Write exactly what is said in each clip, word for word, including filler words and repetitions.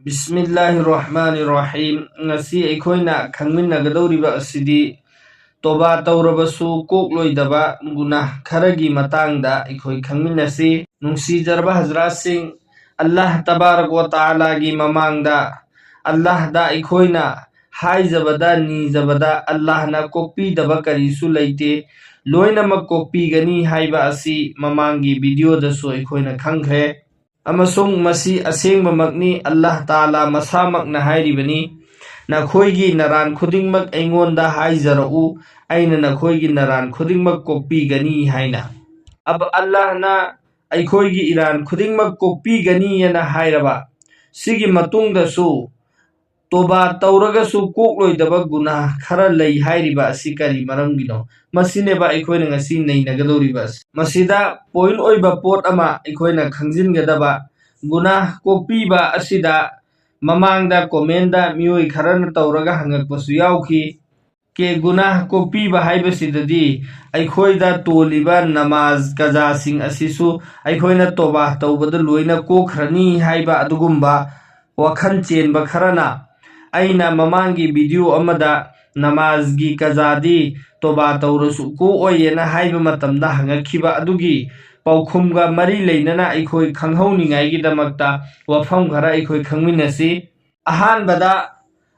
ꯕꯤꯁꯃꯤꯜꯂꯥꯍꯤꯔ ꯔꯍꯃꯥꯅꯤꯔ ꯔꯍꯤꯝ꯫ ꯉꯁꯤ ꯑꯩꯈꯣꯏꯅ ꯈꯪꯃꯤꯟꯅꯒꯗꯧꯔꯤꯕ ꯑꯁꯤꯗꯤ ꯇꯣꯕꯥ ꯇꯧꯔꯕꯁꯨ ꯀꯣꯛꯂꯣꯏꯗꯕ ꯒꯨꯅꯥꯍ ꯈꯔꯒꯤ ꯃꯇꯥꯡꯗ ꯑꯩꯈꯣꯏ ꯈꯪꯃꯤꯟꯅꯁꯤ꯫ ꯅꯨꯡꯁꯤꯖꯔꯕ ꯍꯖꯔꯥꯠꯁꯤꯡ, ꯑꯜꯂꯥꯍ ꯇꯕꯥꯔꯛ ꯋ ꯇꯥꯂꯥꯒꯤ ꯃꯃꯥꯡꯗ ꯑꯜꯂꯥꯍꯗ ꯑꯩꯈꯣꯏꯅ ꯍꯥꯏꯖꯕꯗ ꯅꯤꯖꯕꯗ ꯑꯜꯂꯥꯍꯅ ꯀꯣꯛꯄꯤꯗꯕ ꯀꯔꯤꯁꯨ ꯂꯩꯇꯦ꯫ ꯂꯣꯏꯅꯃꯛ ꯀꯣꯛꯄꯤꯒꯅꯤ ꯍꯥꯏꯕ ꯑꯁꯤ ꯃꯃꯥꯡꯒꯤ ꯚꯤꯗꯤꯑꯣꯗꯁꯨ ꯑꯩꯈꯣꯏꯅ ꯈꯪꯈ꯭ꯔꯦ꯫ ꯑꯃꯁꯨꯡ ꯃꯁꯤ ꯑꯁꯦꯡꯕꯃꯛꯅꯤ, ꯑꯜꯂꯥꯍ ꯇꯥꯂꯥ ꯃꯁꯥꯃꯛꯅ ꯍꯥꯏꯔꯤꯕꯅꯤ, "ꯅꯈꯣꯏꯒꯤ ꯅꯔꯥꯟ ꯈꯨꯗꯤꯡꯃꯛ ꯑꯩꯉꯣꯟꯗ ꯍꯥꯏꯖꯔꯛꯎ, ꯑꯩꯅ ꯅꯈꯣꯏꯒꯤ ꯅꯔꯥꯟ ꯈꯨꯗꯤꯡꯃꯛ ꯀꯣꯛꯄꯤꯒꯅꯤ" ꯍꯥꯏꯅ꯫ ꯑꯕ ꯑꯜꯂꯥꯍꯅ ꯑꯩꯈꯣꯏꯒꯤ ꯏꯔꯥꯟ ꯈꯨꯗꯤꯡꯃꯛ ꯀꯣꯛꯄꯤꯒꯅꯤ ꯍꯥꯏꯅ ꯍꯥꯏꯔꯕ, ꯁꯤꯒꯤ ꯃꯇꯨꯡꯗꯁꯨ ꯇꯣꯕꯥ ꯇꯧꯔꯒꯁꯨ ꯀꯣꯛꯂꯣꯏꯗꯕ ꯒꯨꯅꯥꯍ ꯈꯔ ꯂꯩ ꯍꯥꯏꯔꯤꯕ ꯑꯁꯤ ꯀꯔꯤ ꯃꯔꯝꯒꯤꯅꯣ? ꯃꯁꯤꯅꯦꯕ ꯑꯩꯈꯣꯏꯅ ꯉꯁꯤ ꯅꯩꯅꯒꯗꯧꯔꯤꯕ ꯑꯁꯤ꯫ ꯃꯁꯤꯗ ꯄꯣꯏꯟ ꯑꯣꯏꯕ ꯄꯣꯠ ꯑꯃ ꯑꯩꯈꯣꯏꯅ ꯈꯪꯖꯤꯟꯒꯗꯕ, ꯒꯨꯅꯥꯍ ꯀꯣꯛꯄꯤꯕ ꯑꯁꯤꯗ ꯃꯃꯥꯡꯗ ꯀꯣꯃꯦꯟꯗ ꯃꯤꯑꯣꯏ ꯈꯔꯅ ꯇꯧꯔꯒ ꯍꯪꯉꯛꯄꯁꯨ ꯌꯥꯎꯈꯤ꯫ ꯀꯦ ꯒꯨꯅꯥꯍ ꯀꯣꯛꯄꯤꯕ ꯍꯥꯏꯕꯁꯤꯗꯗꯤ ꯑꯩꯈꯣꯏꯗ ꯇꯣꯜꯂꯤꯕ ꯅꯃꯥꯖ ꯀꯖꯥꯁꯤꯡ ꯑꯁꯤꯁꯨ ꯑꯩꯈꯣꯏꯅ ꯇꯣꯕꯥ ꯇꯧꯕꯗ ꯂꯣꯏꯅ ꯀꯣꯛꯈ꯭ꯔꯅꯤ ꯍꯥꯏꯕ ꯑꯗꯨꯒꯨꯝꯕ ꯋꯥꯈꯜ ꯆꯦꯟꯕ ꯈꯔꯅ, ꯑꯩꯅ ꯃꯃꯥꯡꯒꯤ ꯚꯤꯗꯤꯑꯣ ꯑꯃꯗ ꯅꯃꯥꯖꯒꯤ ꯀꯖꯥꯗꯤ ꯇꯣꯕꯥ ꯇꯧꯔꯁꯨ ꯀꯣꯛꯑꯣꯏꯌꯦꯅ ꯍꯥꯏꯕ ꯃꯇꯝꯗ ꯍꯪꯉꯛꯈꯤꯕ ꯑꯗꯨꯒꯤ ꯄꯥꯎꯈꯨꯝꯒ ꯃꯔꯤ ꯂꯩꯅꯅ ꯑꯩꯈꯣꯏ ꯈꯪꯍꯧꯅꯤꯡꯉꯥꯏꯒꯤꯗꯃꯛꯇ ꯋꯥꯐꯝ ꯈꯔ ꯑꯩꯈꯣꯏ ꯈꯪꯃꯤꯟꯅꯁꯤ꯫ ꯑꯍꯥꯟꯕꯗ,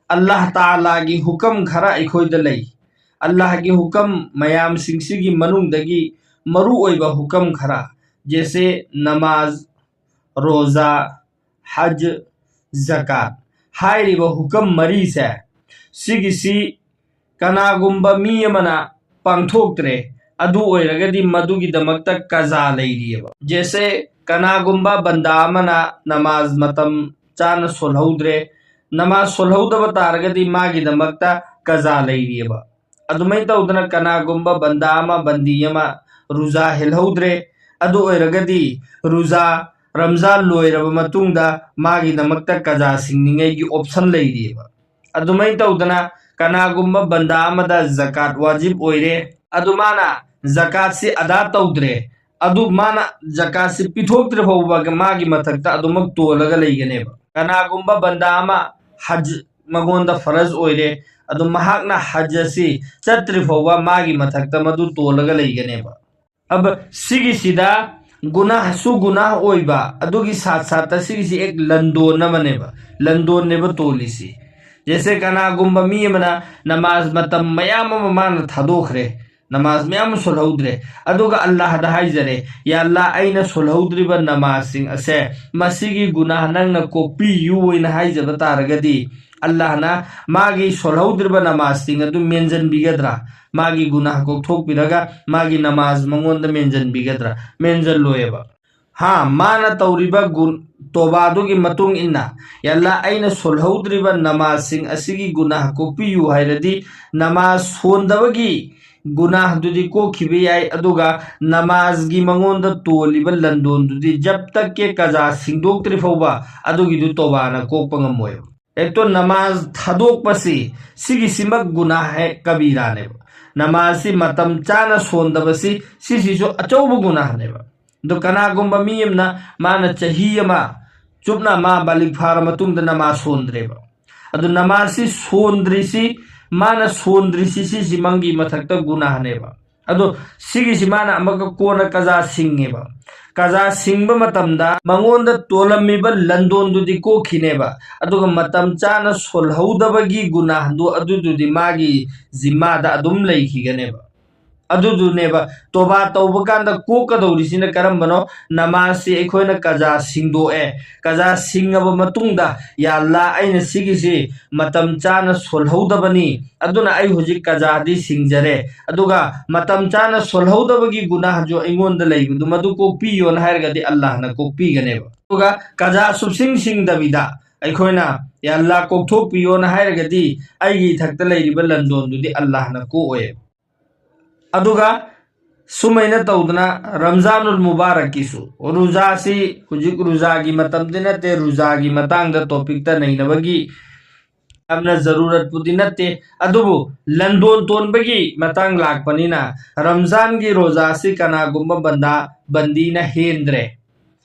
ꯑꯜꯂꯥꯍ ꯇꯥꯂꯥꯒꯤ ꯍꯨꯀꯝ ꯈꯔ ꯑꯩꯈꯣꯏꯗ ꯂꯩ꯫ ꯑꯜꯂꯥꯍꯒꯤ ꯍꯨꯀꯝ ꯃꯌꯥꯝꯁꯤꯡꯁꯤꯒꯤ ꯃꯅꯨꯡꯗꯒꯤ ꯃꯔꯨꯑꯣꯏꯕ ꯍꯨꯀꯝ ꯈꯔ, ꯖꯦꯁꯦ ꯅꯃꯥꯖ, ꯔꯣꯖꯥ, ꯍꯖ, ꯖꯀꯥꯠ ꯍꯥꯏꯔꯤꯕ ꯍꯨꯀꯝ ꯃꯔꯤꯁꯦ, ꯁꯤꯒꯤꯁꯤ ꯀꯅꯥꯒꯨꯝꯕ ꯃꯤ ꯑꯃꯅ ꯄꯥꯡꯊꯣꯛꯇ꯭ꯔꯦ, ꯑꯗꯨ ꯑꯣꯏꯔꯒꯗꯤ ꯃꯗꯨꯒꯤꯗꯃꯛꯇ ꯀꯖꯥ ꯂꯩꯔꯤꯑꯕ꯫ ꯖꯦꯁꯦ ꯀꯅꯥꯒꯨꯝꯕ ꯕꯟꯗꯥ ꯑꯃꯅ ꯅꯃꯥꯖ ꯃꯇꯝ ꯆꯥꯅ ꯁꯣꯜꯍꯧꯗ꯭ꯔꯦ, ꯅꯃꯥꯖ ꯁꯣꯜꯍꯧꯗꯕ ꯇꯥꯔꯒꯗꯤ ꯃꯥꯒꯤꯗꯃꯛꯇ ꯀꯖꯥ ꯂꯩꯔꯤꯑꯕ꯫ ꯑꯗꯨꯃꯥꯏꯅ ꯇꯧꯗꯅ ꯀꯅꯥꯒꯨꯝꯕ ꯕꯟꯗꯥ ꯑꯃ, ꯕꯟꯗꯤ ꯑꯃ ꯔꯨꯖꯥ ꯍꯦꯜꯍꯧꯗ꯭ꯔꯦ, ꯑꯗꯨ ꯑꯣꯏꯔꯒꯗꯤ ꯔꯨꯖꯥ, ꯔꯝꯖꯥꯟ ꯂꯣꯏꯔꯕ ꯃꯇꯨꯡꯗ ꯃꯥꯒꯤꯗꯃꯛꯇ ꯀꯖꯥ ꯁꯤꯡꯅꯤꯡꯉꯩꯒꯤ ꯑꯣꯞꯁꯟ ꯂꯩꯔꯤꯑꯕ꯫ ꯑꯗꯨꯃꯥꯏꯅ ꯇꯧꯗꯅ ꯀꯅꯥꯒꯨꯝꯕ ꯕꯟꯗꯥ ꯑꯃꯗ ꯖꯀꯥꯠ ꯋꯥꯖꯤꯕ ꯑꯣꯏꯔꯦ, ꯑꯗꯨ ꯃꯥꯅ ꯖꯀꯥꯠꯁꯤ ꯑꯗꯥ ꯇꯧꯗ꯭ꯔꯦ, ꯑꯗꯨ ꯃꯥꯅ ꯖꯀꯥꯠꯁꯤ ꯄꯤꯊꯣꯛꯇ꯭ꯔꯤ ꯐꯥꯎꯕ ꯃꯥꯒꯤ ꯃꯊꯛꯇ ꯑꯗꯨꯃꯛ ꯇꯣꯜꯂꯒ ꯂꯩꯒꯅꯦꯕ꯫ ꯀꯅꯥꯒꯨꯝꯕ ꯕꯟꯗꯥ ꯑꯃ ꯍꯖ ꯃꯉꯣꯟꯗ ꯐꯔꯖ ꯑꯣꯏꯔꯦ, ꯑꯗꯨ ꯃꯍꯥꯛꯅ ꯍꯖ ꯑꯁꯤ ꯆꯠꯇ꯭ꯔꯤ ꯐꯥꯎꯕ ꯃꯥꯒꯤ ꯃꯊꯛꯇ ꯃꯗꯨ ꯇꯣꯜꯂꯒ ꯂꯩꯒꯅꯦꯕ꯫ ꯑꯕ ꯁꯤꯒꯤꯁꯤꯗ ꯒꯨꯅꯥꯍꯁꯨ ꯒꯨꯅꯥꯍ ꯑꯣꯏꯕ, ꯑꯗꯨꯒꯤ ꯁꯥꯠ ꯁꯥꯠꯇ ꯁꯤꯒꯤꯁꯤ ꯑꯦꯛ ꯂꯟꯗꯣꯟ ꯑꯃꯅꯦꯕ, ꯂꯟꯗꯣꯟꯅꯦꯕ ꯇꯣꯜꯂꯤꯁꯤ꯫ ꯖꯦꯁꯦ ꯀꯅꯥꯒꯨꯝꯕ ꯃꯤ ꯑꯃꯅ ꯅꯃꯥꯖ ꯃꯇꯝ ꯃꯌꯥꯝ ꯑꯃ ꯃꯥꯅ ꯊꯥꯗꯣꯛꯈ꯭ꯔꯦ, ꯅꯃꯥꯖ ꯃꯌꯥꯝ ꯑꯃ ꯁꯣꯜꯍꯧꯗ꯭ꯔꯦ, ꯑꯗꯨꯒ ꯑꯜꯂꯥꯍꯗ ꯍꯥꯏꯖꯔꯦ, "ꯌꯥ ꯑꯜꯂꯥ, ꯑꯩꯅ ꯁꯣꯜꯍꯧꯗ꯭ꯔꯤꯕ ꯅꯃꯥꯖꯁꯤꯡ ꯑꯁꯦ ꯃꯁꯤꯒꯤ ꯒꯨꯅꯥꯍ ꯅꯪꯅ ꯀꯣꯛꯄꯤꯌꯨ" ꯑꯣꯏꯅ ꯍꯥꯏꯖꯕ ꯇꯥꯔꯒꯗꯤ, ꯑꯜꯂꯥꯍꯅ ꯃꯥꯒꯤ ꯁꯣꯜꯍꯧꯗ꯭ꯔꯤꯕ ꯅꯃꯥꯖꯁꯤꯡ ꯑꯗꯨ ꯃꯦꯟꯖꯟꯕꯤꯒꯗ꯭ꯔꯥ? ꯃꯥꯒꯤ ꯒꯨꯅꯥꯍ ꯀꯣꯛꯊꯣꯛꯄꯤꯔꯒ ꯃꯥꯒꯤ ꯅꯃꯥꯖ ꯃꯉꯣꯟꯗ ꯃꯦꯟꯖꯟꯕꯤꯒꯗ꯭ꯔꯥ? ꯃꯦꯟꯖꯜꯂꯣꯏꯑꯕ꯫ ꯍꯥ, ꯃꯥꯅ ꯇꯧꯔꯤꯕ ꯒꯨꯟ-, ꯇꯣꯕꯥꯗꯨꯒꯤ ꯃꯇꯨꯡ ꯏꯟꯅ, "ꯌꯥ ꯑꯜꯂꯥ, ꯑꯩꯅ ꯁꯣꯜꯍꯧꯗ꯭ꯔꯤꯕ ꯅꯃꯥꯖꯁꯤꯡ ꯑꯁꯤꯒꯤ ꯒꯨꯅꯥꯍ ꯀꯣꯛꯄꯤꯌꯨ" ꯍꯥꯏꯔꯗꯤ, ꯅꯃꯥꯖ ꯁꯣꯟꯗꯕꯒꯤ ꯒꯨꯅꯥꯍꯗꯨꯗꯤ ꯀꯣꯛꯈꯤꯕ ꯌꯥꯏ, ꯑꯗꯨꯒ ꯅꯃꯥꯖꯒꯤ ꯃꯉꯣꯟꯗ ꯇꯣꯜꯂꯤꯕ ꯂꯟꯗꯣꯟꯗꯨꯗꯤ ꯖꯕ ꯇꯛ ꯀꯦ ꯀꯖꯥ ꯁꯤꯡꯗꯣꯛꯇ꯭ꯔꯤ ꯐꯥꯎꯕ ꯑꯗꯨꯒꯤꯗꯨ ꯇꯣꯕꯥꯅ ꯀꯣꯛꯄ ꯉꯝꯃꯣꯏꯕ꯫ ꯑꯦꯛꯇꯣ ꯅꯃꯥꯖ ꯊꯥꯗꯣꯛꯄꯁꯤ, ꯁꯤꯒꯤꯁꯤꯃꯛ ꯒꯨꯅꯥꯍ ꯍꯦ ꯀꯕꯤꯔꯥꯅꯦꯕ꯫ ꯅꯃꯥꯖꯁꯤ ꯃꯇꯝ ꯆꯥꯅ ꯁꯣꯟꯗꯕꯁꯤ, ꯁꯤꯁꯤꯁꯨ ꯑꯆꯧꯕ ꯒꯨꯅꯥꯍꯅꯦꯕ꯫ ꯑꯗꯣ ꯀꯅꯥꯒꯨꯝꯕ ꯃꯤ ꯑꯃꯅ, ꯃꯥꯅ ꯆꯍꯤ ꯑꯃ ꯆꯨꯞꯅ ꯃꯥ ꯕꯥꯂꯤꯛ ꯐꯥꯔ ꯃꯇꯨꯡꯗ ꯅꯃꯥꯖ ꯁꯣꯟꯗ꯭ꯔꯦꯕ, ꯑꯗꯨ ꯅꯃꯥꯖꯁꯤ ꯁꯣꯟꯗ꯭ꯔꯤꯁꯤ, ꯃꯥꯅ ꯁꯣꯟꯗ꯭ꯔꯤꯁꯤ, ꯁꯤꯁꯤꯃꯪꯒꯤ ꯃꯊꯛꯇ ꯒꯨꯅꯥꯍꯅꯦꯕ꯫ ꯑꯗꯣ ꯁꯤꯒꯤꯁꯤ ꯃꯥꯅ ꯑꯃꯨꯛꯀ ꯀꯣꯟꯅ ꯀꯖꯥ ꯁꯤꯡꯉꯦꯕ꯫ ꯀꯖꯥ ꯁꯤꯡꯕ ꯃꯇꯝꯗ ꯃꯉꯣꯟꯗ ꯇꯣꯜꯂꯝꯃꯤꯕ ꯂꯟꯗꯣꯟꯗꯨꯗꯤ ꯀꯣꯛꯈꯤꯅꯦꯕ, ꯑꯗꯨꯒ ꯃꯇꯝ ꯆꯥꯅ ꯁꯣꯜꯍꯧꯗꯕꯒꯤ ꯒꯨꯅꯥꯍꯗꯨ ꯑꯗꯨꯗꯨꯗꯤ ꯃꯥꯒꯤ ꯖꯤꯝꯃꯥꯗ ꯑꯗꯨꯝ ꯂꯩꯈꯤꯒꯅꯦꯕ꯫ ꯑꯗꯨꯗꯨꯅꯦꯕ ꯇꯣꯕꯥ ꯇꯧꯕ ꯀꯥꯟꯗ ꯀꯣꯛꯀꯗꯧꯔꯤꯁꯤꯅ ꯀꯔꯝꯕꯅꯣ? ꯅꯃꯥꯖꯁꯤ ꯑꯩꯈꯣꯏꯅ ꯀꯖꯥ ꯁꯤꯡꯗꯣꯛꯑꯦ, ꯀꯖꯥ ꯁꯤꯡꯉꯕ ꯃꯇꯨꯡꯗ, "ꯌꯥ ꯑꯜꯂꯥ, ꯑꯩꯅ ꯁꯤꯒꯤꯁꯤ ꯃꯇꯝ ꯆꯥꯅ ꯁꯣꯜꯍꯧꯗꯕꯅꯤ, ꯑꯗꯨꯅ ꯑꯩ ꯍꯧꯖꯤꯛ ꯀꯖꯥꯗꯤ ꯁꯤꯡꯖꯔꯦ, ꯑꯗꯨꯒ ꯃꯇꯝ ꯆꯥꯅ ꯁꯣꯜꯍꯧꯗꯕꯒꯤ ꯒꯨꯅꯥꯍꯁꯨ ꯑꯩꯉꯣꯟꯗ ꯂꯩꯕꯗꯨ ꯃꯗꯨ ꯀꯣꯛꯄꯤꯌꯣꯅ" ꯍꯥꯏꯔꯒꯗꯤ ꯑꯜꯂꯥꯍꯅ ꯀꯣꯛꯄꯤꯒꯅꯦꯕ꯫ ꯑꯗꯨꯒ ꯀꯖꯥ ꯁꯨꯞꯁꯤꯡ ꯁꯤꯡꯗꯕꯤꯗ ꯑꯩꯈꯣꯏꯅ, "ꯌꯥ ꯑꯜꯂꯥ, ꯀꯣꯛꯊꯣꯛꯄꯤꯌꯣꯅ" ꯍꯥꯏꯔꯒꯗꯤ ꯑꯩꯒꯤ ꯏꯊꯛꯇ ꯂꯩꯔꯤꯕ ꯂꯟꯗꯣꯟꯗꯨꯗꯤ ꯑꯜꯂꯥꯍꯅ ꯀꯣꯛꯑꯣꯏꯕ꯫ ꯑꯗꯨꯒ ꯁꯨꯃꯥꯏꯅ ꯇꯧꯗꯅ ꯔꯝꯖꯥꯅꯨꯜ ꯃꯨꯕꯥꯔꯛꯀꯤꯁꯨ, ꯔꯨꯖꯥꯁꯤ ꯍꯧꯖꯤꯛ ꯔꯨꯖꯥꯒꯤ ꯃꯇꯝꯗꯤ ꯅꯠꯇꯦ, ꯔꯨꯖꯥꯒꯤ ꯃꯇꯥꯡꯗ ꯇꯣꯄꯤꯛꯇ ꯅꯩꯅꯕꯒꯤ ꯌꯥꯝꯅ ꯖꯔꯨꯔꯠꯄꯨꯗꯤ ꯅꯠꯇꯦ, ꯑꯗꯨꯕꯨ ꯂꯟꯗꯣꯟ ꯇꯣꯟꯕꯒꯤ ꯃꯇꯥꯡ ꯂꯥꯛꯄꯅꯤꯅ ꯔꯝꯖꯥꯟꯒꯤ ꯔꯣꯖꯥꯁꯤ ꯀꯅꯥꯒꯨꯝꯕ ꯕꯟꯗꯥ ꯕꯟꯗꯤꯅ ꯍꯦꯟꯗ꯭ꯔꯦ,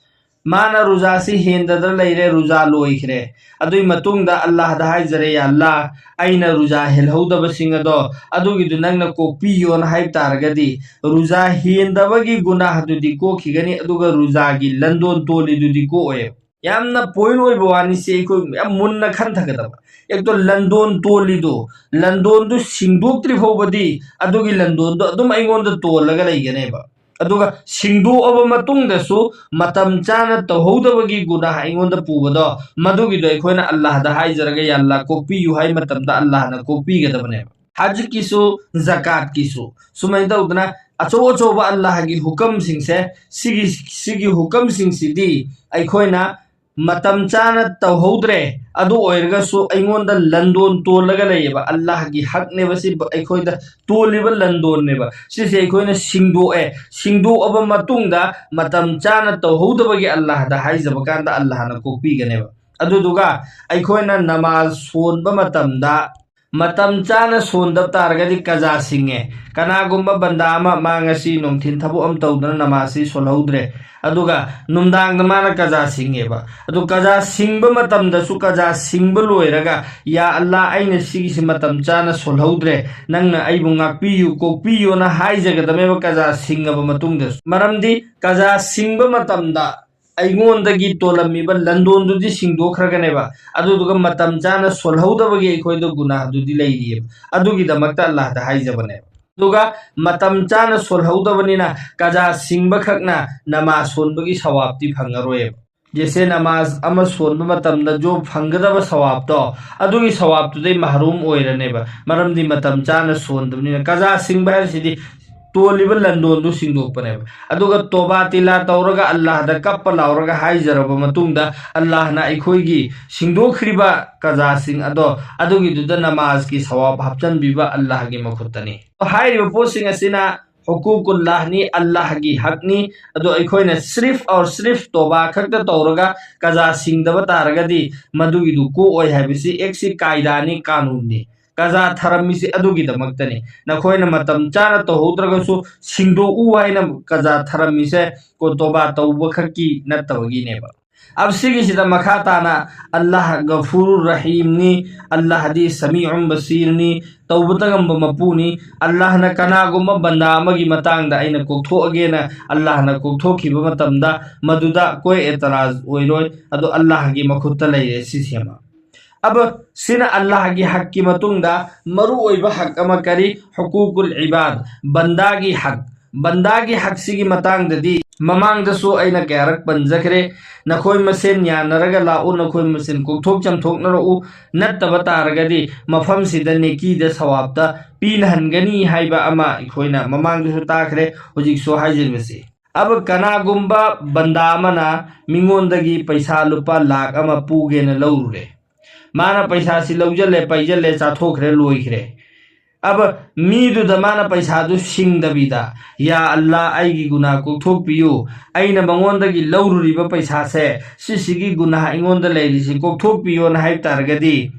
ꯃꯥꯅ ꯔꯨꯖꯥꯁꯤ ꯍꯦꯟꯗꯗꯅ ꯂꯩꯔꯦ, ꯔꯨꯖꯥ ꯂꯣꯏꯈ꯭ꯔꯦ꯫ ꯑꯗꯨꯒꯤ ꯃꯇꯨꯡꯗ ꯑꯜꯂꯥꯍꯗ ꯍꯥꯏꯖꯔꯦ, "ꯌꯥ ꯑꯜꯂꯥꯍ, ꯑꯩꯅ ꯔꯨꯖꯥ ꯍꯦꯜꯍꯧꯗꯕꯁꯤꯡ ꯑꯗꯣ ꯑꯗꯨꯒꯤꯗꯨ ꯅꯪꯅ ꯀꯣꯛꯄꯤꯌꯣꯅ" ꯍꯥꯏꯕ ꯇꯥꯔꯒꯗꯤ, ꯔꯨꯖꯥ ꯍꯦꯟꯗꯕꯒꯤ ꯒꯨꯅꯥꯍꯗꯨꯗꯤ ꯀꯣꯛꯈꯤꯒꯅꯤ, ꯑꯗꯨꯒ ꯔꯨꯖꯥꯒꯤ ꯂꯟꯗꯣꯟ ꯇꯣꯜꯂꯤꯗꯨꯗꯤ ꯀꯣꯛꯑꯣꯏ꯫ ꯌꯥꯝꯅ ꯄꯣꯏꯟ ꯑꯣꯏꯕ ꯋꯥꯅꯤꯁꯦ, ꯑꯩꯈꯣꯏ ꯌꯥꯝ ꯃꯨꯟꯅ ꯈꯟꯊꯒꯗꯕ꯫ ꯑꯦꯛꯇꯣ ꯂꯟꯗꯣꯟ ꯇꯣꯜꯂꯤꯗꯣ, ꯂꯟꯗꯣꯟꯗꯨ ꯁꯤꯡꯗꯣꯛꯇ꯭ꯔꯤ ꯐꯥꯎꯕꯗꯤ ꯑꯗꯨꯒꯤ ꯂꯟꯗꯣꯟꯗꯣ ꯑꯗꯨꯝ ꯑꯩꯉꯣꯟꯗ ꯇꯣꯜꯂꯒ ꯂꯩꯒꯅꯦꯕ꯫ ꯑꯗꯨꯒ ꯁꯤꯡꯗꯣꯛꯑꯕ ꯃꯇꯨꯡꯗꯁꯨ ꯃꯇꯝ ꯆꯥꯅ ꯇꯧꯍꯧꯗꯕꯒꯤ ꯒꯨꯅꯥꯍ ꯑꯩꯉꯣꯟꯗ ꯄꯨꯕꯗꯣ, ꯃꯗꯨꯒꯤꯗꯣ ꯑꯩꯈꯣꯏꯅ ꯑꯜꯂꯥꯍꯗ ꯍꯥꯏꯖꯔꯒ, "ꯌꯥ ꯑꯜꯂꯥꯍ, ꯀꯣꯛꯄꯤꯌꯨ" ꯍꯥꯏ ꯃꯇꯝꯗ ꯑꯜꯂꯥꯍꯅ ꯀꯣꯛꯄꯤꯒꯗꯕꯅꯦꯕ꯫ ꯍꯖꯀꯤꯁꯨ, ꯖꯀꯥꯠꯀꯤꯁꯨ ꯁꯨꯃꯥꯏꯅ ꯇꯧꯗꯅ ꯑꯆꯧ ꯑꯆꯧꯕ ꯑꯜꯂꯥꯍꯒꯤ ꯍꯨꯀꯝꯁꯤꯡꯁꯦ, ꯁꯤꯒꯤ, ꯁꯤꯒꯤ ꯍꯨꯀꯝꯁꯤꯡꯁꯤꯗꯤ ꯑꯩꯈꯣꯏꯅ ꯃꯇꯝ ꯆꯥꯅ ꯇꯧꯍꯧꯗ꯭ꯔꯦ, ꯑꯗꯨ ꯑꯣꯏꯔꯒꯁꯨ ꯑꯩꯉꯣꯟꯗ ꯂꯟꯗꯣꯟ ꯇꯣꯜꯂꯒ ꯂꯩꯌꯦꯕ꯫ ꯑꯜꯂꯥꯍꯒꯤ ꯍꯛꯅꯦꯕ ꯁꯤ, ꯑꯩꯈꯣꯏꯗ ꯇꯣꯜꯂꯤꯕ ꯂꯟꯗꯣꯟꯅꯦꯕ꯫ ꯁꯤꯁꯦ ꯑꯩꯈꯣꯏꯅ ꯁꯤꯡꯗꯣꯛꯑꯦ, ꯁꯤꯡꯗꯣꯛꯑꯕ ꯃꯇꯨꯡꯗ ꯃꯇꯝ ꯆꯥꯅ ꯇꯧꯍꯧꯗꯕꯒꯤ ꯑꯜꯂꯥꯍꯗ ꯍꯥꯏꯖꯕ ꯀꯥꯟꯗ ꯑꯜꯂꯥꯍꯅ ꯀꯣꯛꯄꯤꯒꯅꯦꯕ꯫ ꯑꯗꯨꯗꯨꯒ ꯑꯩꯈꯣꯏꯅ ꯅꯃꯥꯖ ꯁꯣꯟꯕ ꯃꯇꯝꯗ ꯃꯇꯝ ꯆꯥꯅ ꯁꯣꯟꯗꯕ ꯇꯥꯔꯒꯗꯤ ꯀꯖꯥ ꯁꯤꯡꯉꯦ꯫ ꯀꯅꯥꯒꯨꯝꯕ ꯕꯟꯗꯥ ꯑꯃ, ꯃꯥ ꯉꯁꯤ ꯅꯨꯡꯊꯤꯟ ꯊꯕꯛ ꯑꯃ ꯇꯧꯗꯅ ꯅꯃꯥꯖꯁꯤ ꯁꯣꯜꯍꯧꯗ꯭ꯔꯦ, ꯑꯗꯨꯒ ꯅꯨꯡꯗꯥꯡꯗ ꯃꯥꯅ ꯀꯖꯥ ꯁꯤꯡꯉꯦꯕ꯫ ꯑꯗꯨ ꯀꯖꯥ ꯁꯤꯡꯕ ꯃꯇꯝꯗꯁꯨ, ꯀꯖꯥ ꯁꯤꯡꯕ ꯂꯣꯏꯔꯒ, "ꯌꯥ ꯑꯜꯂꯥ, ꯑꯩꯅ ꯁꯤꯒꯤꯁꯤ ꯃꯇꯝ ꯆꯥꯅ ꯁꯣꯜꯍꯧꯗ꯭ꯔꯦ, ꯅꯪꯅ ꯑꯩꯕꯨ ꯉꯥꯛꯄꯤꯌꯨ, ꯀꯣꯛꯄꯤꯌꯨꯅ" ꯍꯥꯏꯖꯒꯗꯕꯅꯦꯕ ꯀꯖꯥ ꯁꯤꯡꯉꯕ ꯃꯇꯨꯡꯗꯁꯨ꯫ ꯃꯔꯝꯗꯤ ꯀꯖꯥ ꯁꯤꯡꯕ ꯃꯇꯝꯗ ꯑꯩꯉꯣꯟꯗꯒꯤ ꯇꯣꯜꯂꯝꯃꯤꯕ ꯂꯟꯗꯣꯟꯗꯨꯗꯤ ꯁꯤꯡꯗꯣꯛꯈ꯭ꯔꯒꯅꯦꯕ, ꯑꯗꯨꯗꯨꯒ ꯃꯇꯝ ꯆꯥꯅ ꯁꯣꯜꯍꯧꯗꯕꯒꯤ ꯑꯩꯈꯣꯏꯗ ꯒꯨꯅꯥꯍꯗꯨꯗꯤ ꯂꯩꯔꯤꯑꯕ꯫ ꯑꯗꯨꯒꯤꯗꯃꯛꯇ ꯑꯜꯂꯥꯍꯗ ꯍꯥꯏꯖꯕꯅꯦꯕ꯫ ꯑꯗꯨꯒ ꯃꯇꯝ ꯆꯥꯅ ꯁꯣꯜꯍꯧꯗꯕꯅꯤꯅ ꯀꯖꯥ ꯁꯤꯡꯕ ꯈꯛꯅ ꯅꯃꯥꯖ ꯁꯣꯟꯕꯒꯤ ꯁꯋꯥꯕꯇꯤ ꯐꯪꯉꯔꯣꯏꯕ꯫ ꯖꯦꯁꯦ ꯅꯃꯥꯖ ꯑꯃ ꯁꯣꯟꯕ ꯃꯇꯝꯗ ꯖꯣ ꯐꯪꯒꯗꯕ ꯁꯋꯥꯕꯇꯣ, ꯑꯗꯨꯒꯤ ꯁꯋꯥꯕꯇꯨꯗꯩ ꯃꯍꯔꯨꯝ ꯑꯣꯏꯔꯅꯦꯕ, ꯃꯔꯝꯗꯤ ꯃꯇꯝ ꯆꯥꯅ ꯁꯣꯟꯗꯕꯅꯤꯅ꯫ ꯀꯖꯥ ꯁꯤꯡꯕ ꯍꯥꯏꯕꯁꯤꯗꯤ ꯇꯣꯜꯂꯤꯕ ꯂꯟꯗꯣꯟꯗꯨ ꯁꯤꯡꯗꯣꯛꯄꯅꯦꯕ꯫ ꯑꯗꯨꯒ ꯇꯣꯕꯥ ꯇꯤꯂꯥ ꯇꯧꯔꯒ, ꯑꯜꯂꯥꯍꯗ ꯀꯞꯄ ꯂꯥꯎꯔꯒ ꯍꯥꯏꯖꯔꯕ ꯃꯇꯨꯡꯗ, ꯑꯜꯂꯥꯍꯅ ꯑꯩꯈꯣꯏꯒꯤ ꯁꯤꯡꯗꯣꯛꯈ꯭ꯔꯤꯕ ꯀꯖꯥꯁꯤꯡ ꯑꯗꯣ, ꯑꯗꯨꯒꯤꯗꯨꯗ ꯅꯃꯥꯖꯀꯤ ꯁꯋꯥꯕ ꯍꯥꯞꯆꯤꯟꯕꯤꯕ ꯑꯜꯂꯥꯍꯒꯤ ꯃꯈꯨꯠꯇꯅꯤ꯫ ꯍꯥꯏꯔꯤꯕ ꯄꯣꯠꯁꯤꯡ ꯑꯁꯤꯅ ꯍꯨꯀꯨꯀꯨꯜꯂꯥꯍꯅꯤ, ꯑꯜꯂꯥꯍꯒꯤ ꯍꯛꯅꯤ꯫ ꯑꯗꯣ ꯑꯩꯈꯣꯏꯅ ꯁ꯭ꯔꯤꯐ ꯑꯣꯔ ꯁ꯭ꯔꯤꯐ ꯇꯣꯕꯥ ꯈꯛꯇ ꯇꯧꯔꯒ ꯀꯖꯥ ꯁꯤꯡꯗꯕ ꯇꯥꯔꯒꯗꯤ, ꯃꯗꯨꯒꯤꯗꯨ ꯀꯣꯛꯑꯣꯏ ꯍꯥꯏꯕꯁꯤ ꯑꯦꯛꯁꯤ ꯀꯥꯏꯗꯥꯅꯤ, ꯀꯥꯅꯨꯟꯅꯤ꯫ ꯀꯖꯥ ꯊꯔꯝꯃꯤꯁꯦ ꯑꯗꯨꯒꯤꯗꯃꯛꯇꯅꯤ꯫ ꯅꯈꯣꯏꯅ ꯃꯇꯝ ꯆꯥꯅ ꯇꯧꯍꯧꯗ꯭ꯔꯒꯁꯨ ꯁꯤꯡꯗꯣꯛꯎ ꯍꯥꯏꯅ ꯀꯖꯥ ꯊꯔꯝꯃꯤꯁꯦ ꯀꯣ ꯇꯣꯕꯥ ꯇꯧꯕ ꯈꯛꯀꯤ ꯅꯠꯇꯕꯒꯤꯅꯦꯕ꯫ ꯑꯕ ꯁꯤꯒꯤꯁꯤꯗ ꯃꯈꯥ ꯇꯥꯅ ꯑꯜꯂꯥꯍ ꯒꯐꯨꯔꯨꯔ ꯔꯍꯤꯝꯅꯤ, ꯑꯜꯂꯥꯍꯗꯤ ꯁꯃꯤꯎꯝ ꯕꯁꯤꯔꯅꯤ, ꯇꯧꯕꯇ ꯉꯝꯕ ꯃꯄꯨꯅꯤ꯫ ꯑꯜꯂꯥꯍꯅ ꯀꯅꯥꯒꯨꯝꯕ ꯕꯟꯗꯥ ꯑꯃꯒꯤ ꯃꯇꯥꯡꯗ ꯑꯩꯅ ꯀꯣꯛꯊꯣꯛꯑꯒꯦꯅ ꯑꯜꯂꯥꯍꯅ ꯀꯣꯛꯊꯣꯛꯈꯤꯕ ꯃꯇꯝꯗ ꯃꯗꯨꯗ ꯀꯣꯏ ꯑꯦꯇꯔꯥꯖ ꯑꯣꯏꯔꯣꯏ, ꯑꯗꯨ ꯑꯜꯂꯥꯍꯒꯤ ꯃꯈꯨꯠꯇ ꯂꯩꯔꯦ ꯁꯤꯁꯦ ꯑꯃ꯫ ꯑꯕ ꯁꯤꯅ ꯑꯜꯂꯥꯍꯒꯤ ꯍꯛꯀꯤ ꯃꯇꯨꯡꯗ ꯃꯔꯨ ꯑꯣꯏꯕ ꯍꯛ ꯑꯃ ꯀꯔꯤ? ꯍꯨꯀꯨꯀꯨꯜ ꯏꯕꯥꯗ, ꯕꯟꯗꯥꯒꯤ ꯍꯛ꯫ ꯕꯟꯗꯥꯒꯤ ꯍꯛꯁꯤꯒꯤ ꯃꯇꯥꯡꯗꯗꯤ ꯃꯃꯥꯡꯗꯁꯨ ꯑꯩꯅ ꯀꯌꯥꯔꯛ ꯄꯟꯖꯈ꯭ꯔꯦ꯫ ꯅꯈꯣꯏ ꯃꯁꯦꯟ ꯌꯥꯅꯔꯒ ꯂꯥꯛꯎ, ꯅꯈꯣꯏ ꯃꯁꯦꯟ ꯀꯣꯛꯊꯣꯛ ꯆꯥꯝꯊꯣꯛꯅꯔꯛꯎ, ꯅꯠꯇꯕ ꯇꯥꯔꯒꯗꯤ ꯃꯐꯝꯁꯤꯗ ꯅꯦꯀꯤꯗ ꯁꯋꯥꯕꯇ ꯄꯤꯅꯍꯟꯒꯅꯤ ꯍꯥꯏꯕ ꯑꯃ ꯑꯩꯈꯣꯏꯅ ꯃꯃꯥꯡꯗꯁꯨ ꯇꯥꯈ꯭ꯔꯦ, ꯍꯧꯖꯤꯛꯁꯨ ꯍꯥꯏꯖꯔꯤꯕꯁꯤ꯫ ꯑꯕ ꯀꯅꯥꯒꯨꯝꯕ ꯕꯟꯗꯥ ꯑꯃꯅ ꯃꯤꯉꯣꯟꯗꯒꯤ ꯄꯩꯁꯥ ꯂꯨꯄꯥ ꯂꯥꯈ ꯑꯃ ꯄꯨꯒꯦꯅ ꯂꯧꯔꯨꯔꯦ꯫ ꯃꯥꯅ ꯄꯩꯁꯥꯁꯤ ꯂꯧꯖꯜꯂꯦ, ꯄꯩꯖꯜꯂꯦ, ꯆꯥꯊꯣꯛꯈ꯭ꯔꯦ, ꯂꯣꯏꯈ꯭ꯔꯦ꯫ ꯑꯕ ꯃꯤꯗꯨꯗ ꯃꯥꯅ ꯄꯩꯁꯥꯗꯨ ꯁꯤꯡꯗꯕꯤꯗ, "ꯌꯥ ꯑꯜꯂꯥ, ꯑꯩꯒꯤ ꯒꯨꯅꯥ ꯀꯣꯛꯊꯣꯛꯄꯤꯌꯨ, ꯑꯩꯅ ꯃꯉꯣꯟꯗꯒꯤ ꯂꯧꯔꯨꯔꯤꯕ ꯄꯩꯁꯥꯁꯦ ꯁꯤꯁꯤꯒꯤ ꯒꯨꯅꯥ ꯑꯩꯉꯣꯟꯗ ꯂꯩꯔꯤꯁꯤ ꯀꯣꯛꯊꯣꯛꯄꯤꯌꯣꯅ" ꯍꯥꯏꯕ ꯇꯥꯔꯒꯗꯤ,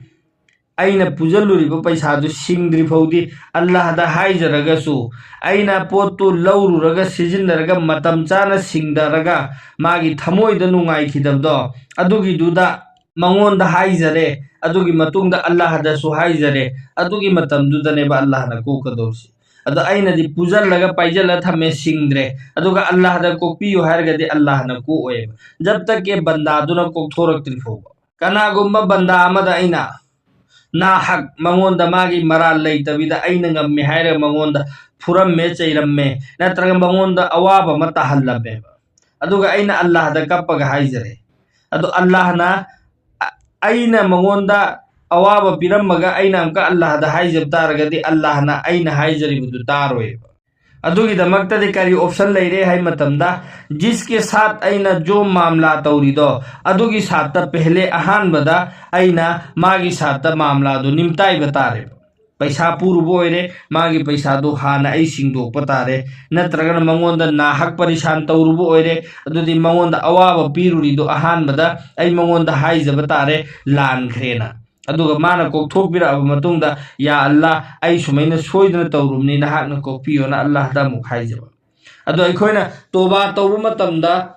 ꯑꯩꯅ ꯄꯨꯖꯜꯂꯨꯔꯤꯕ ꯄꯩꯁꯥꯗꯨ ꯁꯤꯡꯗ꯭ꯔꯤ ꯐꯥꯎꯗꯤ ꯑꯜꯂꯥꯍꯗ ꯍꯥꯏꯖꯔꯒꯁꯨ, ꯑꯩꯅ ꯄꯣꯠꯇꯨ ꯂꯧꯔꯨꯔꯒ ꯁꯤꯖꯤꯟꯅꯔꯒ ꯃꯇꯝ ꯆꯥꯅ ꯁꯤꯡꯗꯔꯒ ꯃꯥꯒꯤ ꯊꯃꯣꯏꯗ ꯅꯨꯡꯉꯥꯏꯈꯤꯗꯕꯗꯣ, ꯑꯗꯨꯒꯤꯗꯨꯗ ꯃꯉꯣꯟꯗ ꯍꯥꯏꯖꯔꯦ, ꯑꯗꯨꯒꯤ ꯃꯇꯨꯡꯗ ꯑꯜꯂꯥꯍꯗꯁꯨ ꯍꯥꯏꯖꯔꯦ, ꯑꯗꯨꯒꯤ ꯃꯇꯝꯗꯨꯗꯅꯦꯕ ꯑꯜꯂꯥꯍꯅ ꯀꯣꯛꯀꯗꯧꯔꯤꯁꯤ꯫ ꯑꯗꯣ ꯑꯩꯅꯗꯤ ꯄꯨꯖꯜꯂꯒ ꯄꯥꯏꯖꯜꯂ ꯊꯝꯃꯦ, ꯁꯤꯡꯗ꯭ꯔꯦ, ꯑꯗꯨꯒ ꯑꯜꯂꯥꯍꯗ ꯀꯣꯛꯄꯤꯌꯨ ꯍꯥꯏꯔꯒꯗꯤ ꯑꯜꯂꯥꯍꯅ ꯀꯣꯛꯑꯣꯏꯕ, ꯖꯕ ꯇꯛ ꯀꯦ ꯕꯟꯗꯥꯗꯨꯅ ꯀꯣꯛꯊꯣꯔꯛꯇ꯭ꯔꯤ ꯐꯥꯎꯕ꯫ ꯀꯅꯥꯒꯨꯝꯕ ꯕꯟꯗꯥ ꯑꯃꯗ ꯑꯩꯅ ꯅꯥꯍꯛ ꯃꯉꯣꯟꯗ ꯃꯥꯒꯤ ꯃꯔꯥꯜ ꯂꯩꯇꯕꯤꯗ ꯑꯩꯅ ꯉꯝꯃꯦ ꯍꯥꯏꯔꯒ ꯃꯉꯣꯟꯗ ꯐꯨꯔꯝꯃꯦ, ꯆꯩꯔꯝꯃꯦ, ꯅꯠꯇ꯭ꯔꯒ ꯃꯉꯣꯟꯗ ꯑꯋꯥꯕ ꯑꯃ ꯇꯥꯍꯜꯂꯝꯃꯦꯕ, ꯑꯗꯨꯒ ꯑꯩꯅ ꯑꯜꯂꯥꯍꯗ ꯀꯞꯄꯒ ꯍꯥꯏꯖꯔꯦ, ꯑꯗꯣ ꯑꯜꯂꯥꯍꯅ ꯑ-, ꯑꯩꯅ ꯃꯉꯣꯟꯗ ꯑꯋꯥꯕ ꯄꯤꯔꯝꯃꯒ ꯑꯩꯅ ꯑꯃꯨꯛꯀ ꯑꯜꯂꯥꯍꯗ ꯍꯥꯏꯖꯕ ꯇꯥꯔꯒꯗꯤ ꯑꯜꯂꯥꯍꯅ ꯑꯩꯅ ꯍꯥꯏꯖꯔꯤꯕꯗꯨ ꯇꯥꯔꯣꯏꯕ꯫ ꯑꯗꯨꯒꯤꯗꯃꯛꯇꯗꯤ ꯀꯔꯤ ꯑꯣꯞꯁꯟ ꯂꯩꯔꯦ ꯍꯥꯏ ꯃꯇꯝꯗ, ꯖꯤꯁꯀꯦ ꯁꯥꯠ ꯑꯩꯅ ꯖꯣ ꯃꯥꯝꯂꯥ ꯇꯧꯔꯤꯗꯣ, ꯑꯗꯨꯒꯤ ꯁꯥꯠꯇ ꯄꯦꯍꯂꯦ, ꯑꯍꯥꯟꯕꯗ ꯑꯩꯅ ꯃꯥꯒꯤ ꯁꯥꯠꯇ ꯃꯥꯝꯂꯥꯗꯨ ꯅꯤꯝꯇꯥꯏꯕ ꯇꯥꯔꯦꯕ꯫ ꯄꯩꯁꯥ ꯄꯨꯔꯨꯕ ꯑꯣꯏꯔꯦ, ꯃꯥꯒꯤ ꯄꯩꯁꯥꯗꯨ ꯍꯥꯟꯅ ꯑꯩ ꯁꯤꯡꯗꯣꯛꯄ ꯇꯥꯔꯦ, ꯅꯠꯇ꯭ꯔꯒꯅ ꯃꯉꯣꯟꯗ ꯅꯥꯍꯛ ꯄꯔꯤꯁꯥꯟ ꯇꯧꯔꯨꯕ ꯑꯣꯏꯔꯦ, ꯑꯗꯨꯗꯤ ꯃꯉꯣꯟꯗ ꯑꯋꯥꯕ ꯄꯤꯔꯨꯔꯤꯗꯣ ꯑꯍꯥꯟꯕꯗ ꯑꯩ ꯃꯉꯣꯟꯗ ꯍꯥꯏꯖꯕ ꯇꯥꯔꯦ, ꯂꯥꯟꯈ꯭ꯔꯦꯅ꯫ ꯑꯗꯨꯒ ꯃꯥꯅ ꯀꯣꯛꯊꯣꯛꯄꯤꯔꯛꯑꯕ ꯃꯇꯨꯡꯗ, "ꯌꯥ ꯑꯜꯂꯥ, ꯑꯩ ꯁꯨꯃꯥꯏꯅ ꯁꯣꯏꯗꯅ ꯇꯧꯔꯨꯕꯅꯤ, ꯅꯍꯥꯛꯅ ꯀꯣꯛꯄꯤꯌꯣꯅ" ꯑꯜꯂꯥꯍꯗ ꯑꯃꯨꯛ ꯍꯥꯏꯖꯕ꯫ ꯑꯗꯣ ꯑꯩꯈꯣꯏꯅ ꯇꯣꯕꯥ ꯇꯧꯕ ꯃꯇꯝꯗ